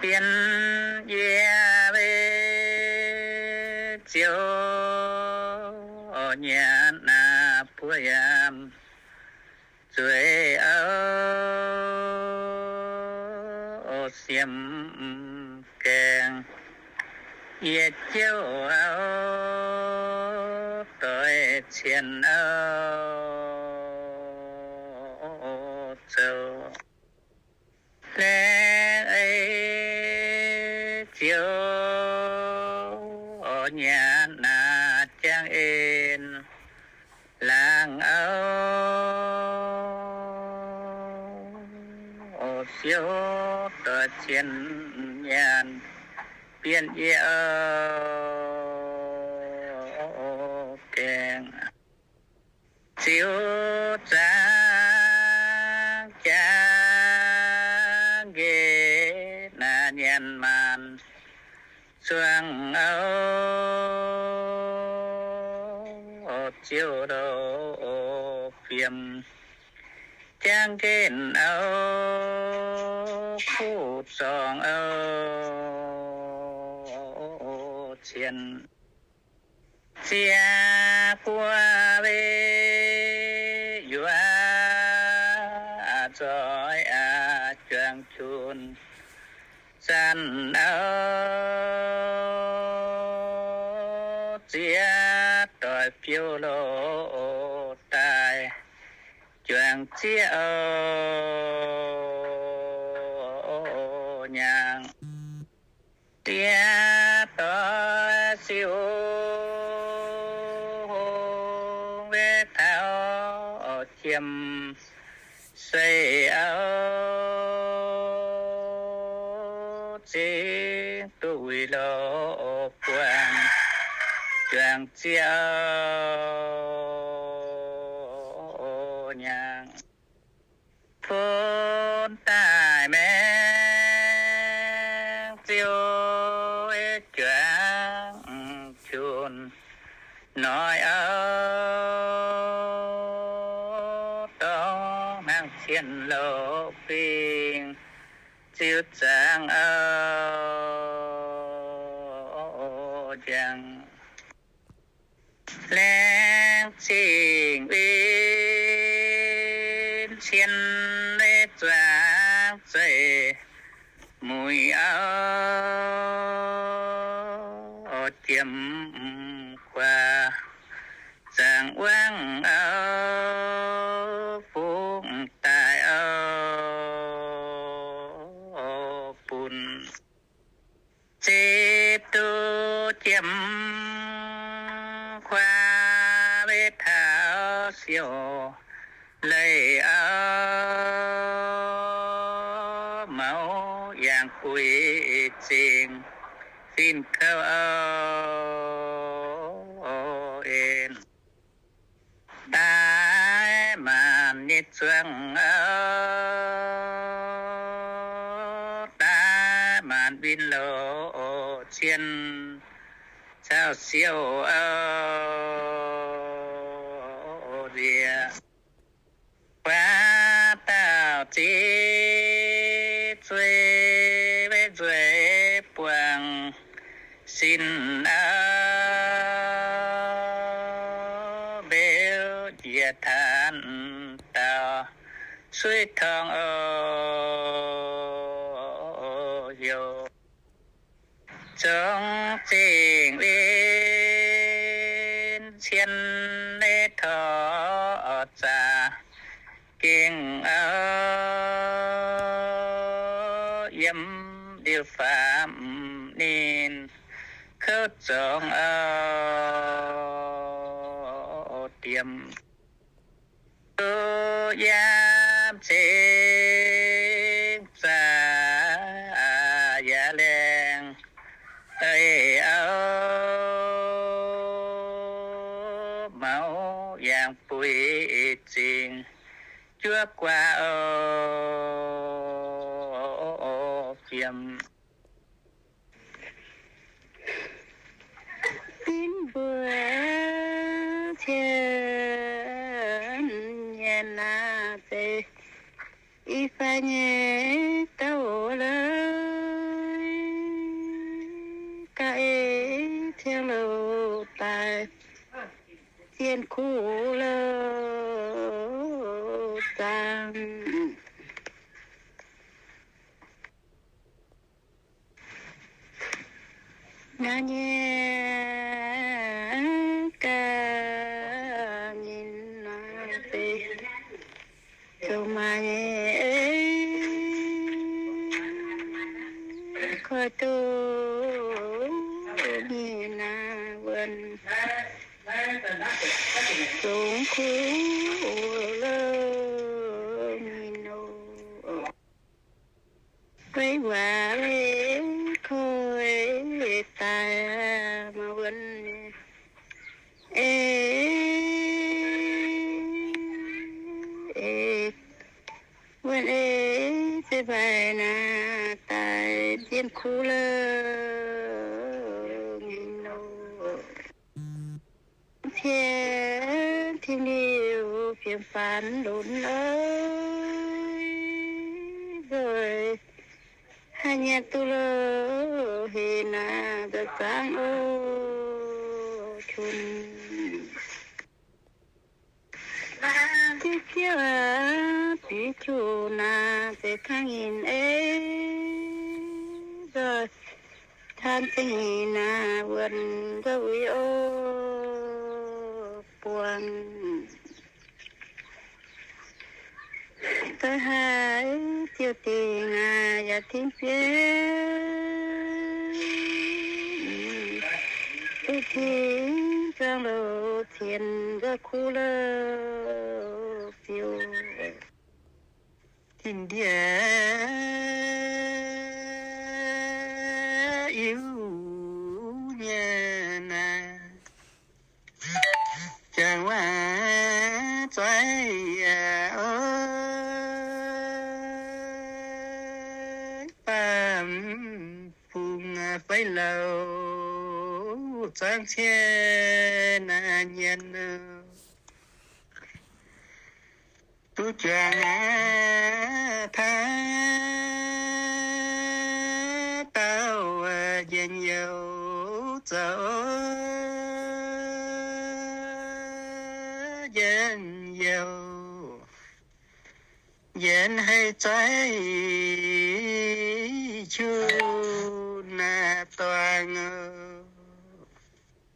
Bienh yie wei ziouc nyanc naaiv buo yaac zueiz auv, siemx gaengh yie jouv auv, doix cien auv zoux. Laengz ei ziouc nyanc naaiv jangx en laangz auv, siouc doix cien nyanc bienh yie auv, gaengh ziux zaangc jangx nqe naaiv nyanc maanc zuangx auv, ziouc loz fiem jangx nqenc auv, kuv zorngx auv cien. Ziec buo wei yuoz nzoih aqv juangc qunx zanc auv, ziex doix fiou loz daaih juangc ziex auv nyaangc. Ziex doix siou hungh wei taux jiem sei auv, zingx duqv wuic loz buangh juangc ziex auv nyaangc. Bun daaih maengx ziouc juangc qunx noic auv, dongh hnangv cien loz fingx ziux zaangc auv njaangc. Laengz zingh win cien leiz zuangx zeiv muic auv, jiem guaax zaangc wangv auv, fungx daaih auv bun. Zipv duqv jiem kuaax wei taux siou leiz auv, maux yangh buix zingh fin kouv auv en. Daaih maanc nyei zuangx auv, daaih maanc win loz cien caux siou auv nziex. Guaax dauh ziex zueiz wei nzueic buangh sin auv, mbeux njiec taanv dauh suiv torngv auv heuc. Zongx zingh win cien leiz torqv zaqc gengh auv, yiem liuz faam ninh kouv zongx auv diem. Duqv yiem cingx zaqc yaac laengz ei auv, maux yangh buix zingh juov guaax auv fiem. Sin mbuo cien nyanc naaiv zeiv i fai nyei douc lorqc. kuv lorh zaangc. Naaiv nyei ga'nyiec naaiv deix zoux maaih koi duqv mingh naaiv wuonh zungx kuv lorh mingh nor. Guei waac koi daaih maaih wuonh, e, e, wuonh e, se mbaih naaiv daaih dien kuv lorh mingh nor. Cie Tin-Liuh fienx faanx lunx oix nzoih haaix nyungc duqv lorh heh naaiv nzoih zaangc oc qunx. Diuv diuv aqv, biux juqc naaiv deix kangv nyinc ei nzoih caan zengc nyei naaiv wuonh nzoih uix oc buangh. Daaih haaix diuh dingc aac yaac tingx biei, duqv tingx zuangx loz cien nzoih kuv lorh ziouc. Tin-ndiev iu nyei naaiv, jangx waac zoih yaac oix baamh bung fai louc zuangx cie naaiv nyienz nor. Duqv juangc taav dauh njien-youh zoux njien-youh, njien hei zoih qu naaiv dorngx.